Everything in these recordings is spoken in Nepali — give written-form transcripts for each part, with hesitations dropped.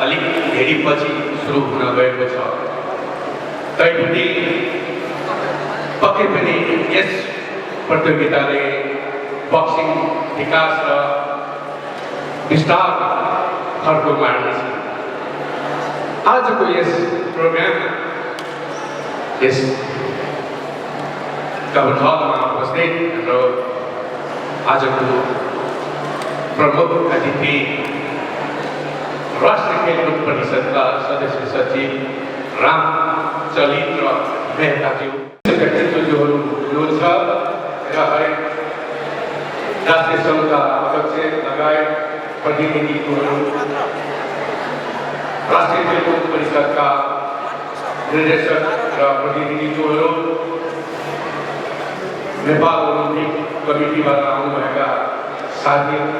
अलिक धेरैपछि सुरु हुन गएको छ। तैपनि पक्कै पनि यस प्रतियोगिताले बक्सिङ विकास र विस्तारमा खर्को मार्नेछ। आजको यस प्रोग्राममा यस गभर्नर हलमा उपस्थित हाम्रो आजको प्रमुख अतिथि राष्ट्रिय खेलकुद परिषदका सदस्य सचिव राम चलिन्द्र मेहताज्यू व्यक्तित्वज्यूहरू हुनुहुन्छ र राष्ट्रिय सङ्घका अध्यक्ष लगायत प्रतिनिधित्वहरू, राष्ट्रिय खेलकुद परिषदका निर्देशक र प्रतिनिधित्वहरू, नेपाल ओलम्पिक कमिटीबाट आउनुभएका साथीहरू,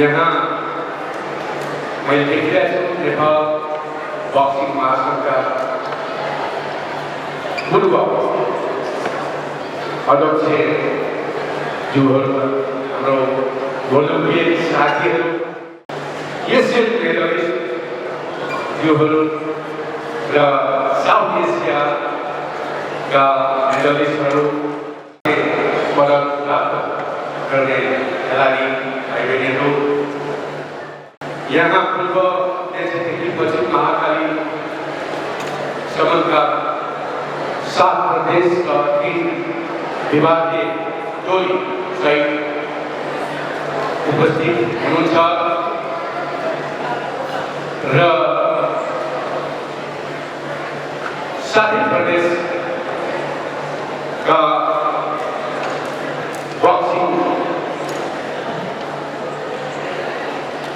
यहाँ मैले देखिरहेको छु नेपाल बक्सिङ महासङ्घका पूर्व अध्यक्षज्यूहरू, हाम्रो ओलम्पिक साथीहरू, एसियन मेडलिस्टज्यूहरू र साउथ एसियाका मेडलिस्टहरू, पदक प्राप्त गर्ने खेलाडी भाइ-बहिनीहरू, यहाँ पूर्व देशदेखि पश्चिम महाकाली सम्मका 7 प्रदेशका 3 विभागीय टोली सहित उपस्थित हुनुहुन्छ र 7 प्रदेशका बक्सिङ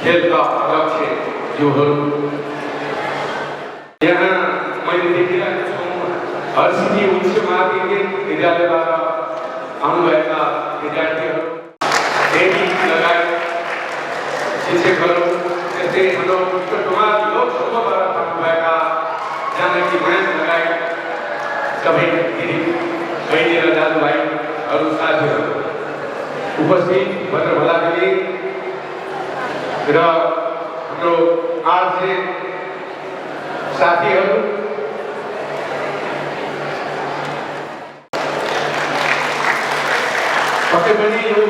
खेलका अध्यक्षज्यूहरू, यहाँ मैले देखिरहेको छु हरसिद्धि उच्च माध्यमिक विद्यालयबाट आउनुभएका विद्यार्थीहरू, देवी लगायत शिक्षकहरू, त्यस्तै हाम्रो कुमार लोकसभाबाट आउनुभएका जानकी माया लगायत सबै दिदी बहिनी र दाजुभाइहरू, साथीहरू उपस्थित भएर होला दिदी र हाम्रो आरजे साथीहरू, पक्कै पनि यो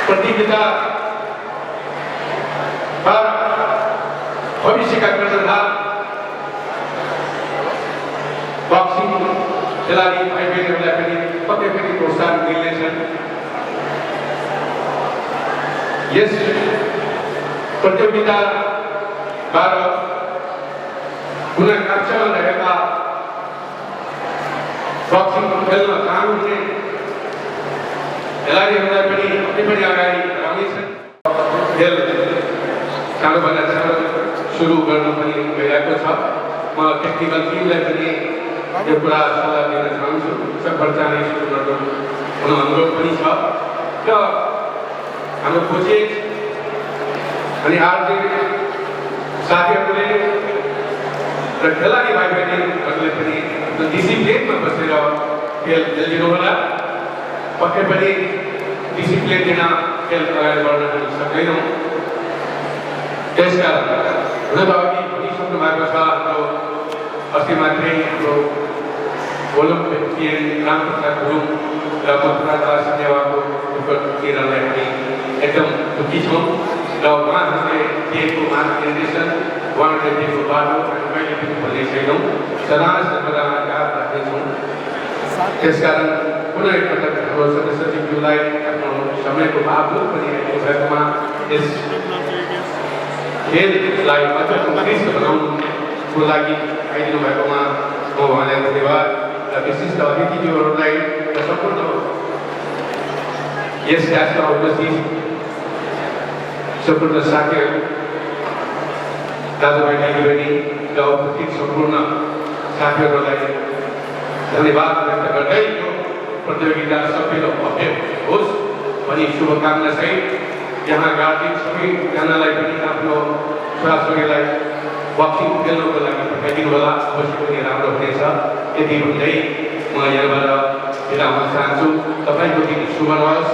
प्रतियोगिता भविष्यका कर्णधार बक्सिङ खेलाडी भाइ-बहिनीहरूलाई पनि पक्कै पनि प्रोत्साहन मिल्नेछन्। यस प्रतियोगिताबाट कुनै कक्षामा रहेका बक्सिङ खेल्न चाहनुहुने खेलाडीहरूलाई पनि अति पनि अगाडि बढाउनेछन्। खेल सानोभन्दा सानो सुरु गर्न पनि गइरहेको छ। म टेक्निकल टिमलाई पनि यो कुरा सल्लाह दिन चाहन्छु, सकभर चाँडै सुरु गर्नु हुन अनुरोध पनि छ र हाम्रो कोचेज अनि आरजे साथीहरूले र खेलाडी भाइ-बहिनीहरूले पनि डिसिप्लिनमा बसेर खेल खेलिदिनु होला। पक्कै पनि डिसिप्लिन बिना खेल अगाडि बढ्न हामी सक्दैनौँ। त्यसकारण हुन त अघि भनिसक्नु भएको छ, हाम्रो अस्ति मात्रै हाम्रो ओलम्पिक रामप्रसाद गुरुङ र मथुरा सिनेवाको किरणलाई पनि एकदम दुःखी छौँ र उहाँहरूले दिएको मार्गदर्शन, उहाँहरूले दिएको बाटो हामी कहिले पनि भुल्ने छैनौँ, सदा सर्वदामा याद राख्नेछौँ। त्यसकारण पुनः एकपटक हाम्रो सदस्यज्यूलाई आफ्नो समयको बावजुद पनि भएकोमा यस खेललाई अझ उत्कृष्ट बनाउनुको लागि आइदिनु भएकोमा म उहाँलाई धन्यवाद र विशिष्ट अतिथिज्यूहरूलाई र सम्पूर्ण यस क्लासमा उपस्थित सम्पूर्ण साथीहरू, दाजुभाइ दिदीबहिनी र उपस्थित सम्पूर्ण साथीहरूलाई धन्यवाद व्यक्त गर्दै यो प्रतियोगिता सबैले भव्य होस् भनी शुभकामना सहित यहाँ गार्जियन सबैजनालाई पनि आफ्नो छोराछोरीलाई बक्सिङ खेल्नको लागि पठाइदिनु होला, अवश्य पनि राम्रो हुनेछ। यति भन्दै म यहाँबाट बिदा हुन चाहन्छु। तपाईँको दिन शुभ रहोस्।